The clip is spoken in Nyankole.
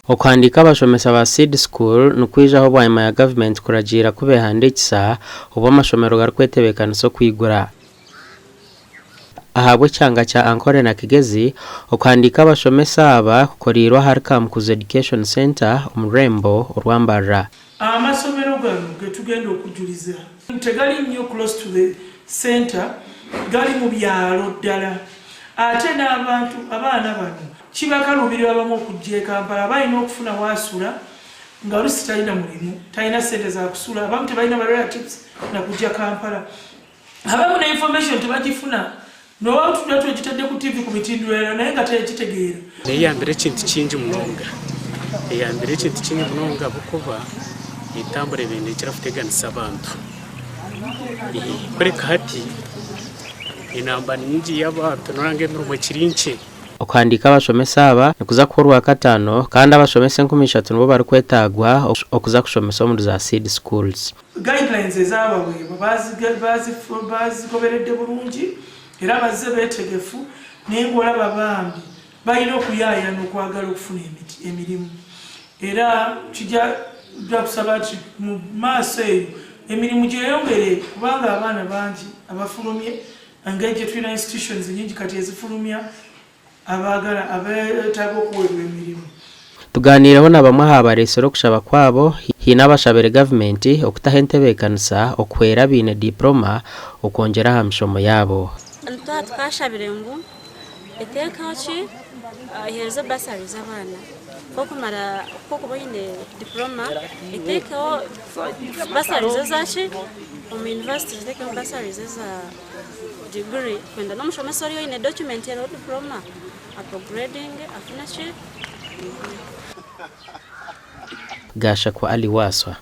Okuhandiika abashomesa ba Seed School nikwijaho bwanyima ya gavumenti kuragiira ku behandiikisa obwo amashomero garikwetebeekanisa okwigura. Ahabw'ekyanga kya Ankole na Kigezi, okuhandiika abashomesa aba kukoreirwe ahari Kamukuzi Education Centre omu rurembo orwa Mbarara. Amasomero gano getugenda okujuriza tegali nnyo close to the centre, gali mu byalo ddala ate n'abantu, abaana bano kibakaluubirira abamu okujja e Kampala, aba alina okufuna waasula nga oluusi talina mulimu, talina ssente za kusula, abamu tebalina ba relatives na kujja Kampala. Abamu ne information tebagifuna noba tuba twegitadde ku TV ku mitindo naye nga tegitegeera. Eyambire ekintu kingi munonga. Eyambire ekintu kingi munonga ahabw'okuba entambura ebaire neekira kuteganisa abantu. Kureka hati enamba ni nyingi y'abantu noreeba ngu emirimo ekiri nkye. Okuhandiika abashomesa aba nikuza kuba Orwakataano kandi abashomesa 3000 nibo barikwetaagwa okuza kushomesa omuri za seed schools. Guidelines ezabaweebwa bazigoberedde bulungi era bazze beetegefu naye ng'olaba bambi balina okuyaayana okwagala okufuna emirimu era kijja kusaba nti mu maaso eyo emirimu gyeyongere kubanga abaana bangi abafulumye engeri gye tulina institutions nyingi kati ezifulumya abaagala abeetaaga okuweebwa emirimu. Tugaaniireho na bamwe aha bareetsire okushaba kwabo, haine abashabire gavumenti okutaho entebeekanisa okuhwera abaine diipuloma okwongyera aha mishomo yaabo. Twaba tukashabire ngu eteekeho ki eheereze bursaries abaana k'okumara k'okuba oine diploma eteekeho bursaries ezaki omu university eteekeho bursaries eza diguri kwenda n'omushomesa oriyo oine document eriho diploma aproguredinge afune ki. Gashakwa Ali Wasswa.